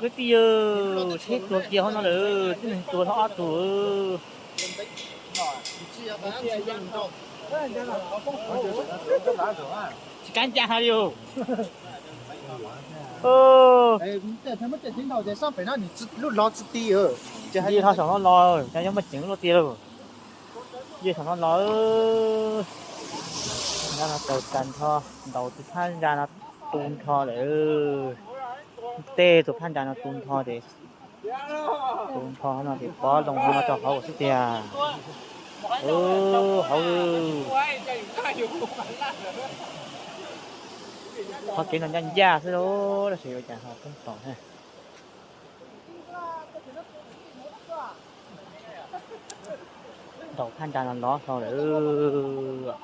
Kwv tij, tsheb tuag kiag hauv no lawm, tib neeg tuag hlo ob tug. Tsis kav ncaj hlo li. Ntsia hlo saum no los, cas yuav muaj ceem luaj tiag lauj. Ntsia saum no los, ntsa no tawg tag nrho, ntaus tus phab ntsa no tu nrho lawm. Tej tus phab ntsa no tu nrho ces, tu nrho no ces pov loo hauv no rau hauv xwb tiag. Hauv, qhov kev no ncaj ncaj xwb lauj, tab sis ua cas ho poob tau thiab. Ntaus phab ntsa no lov hlo lawm.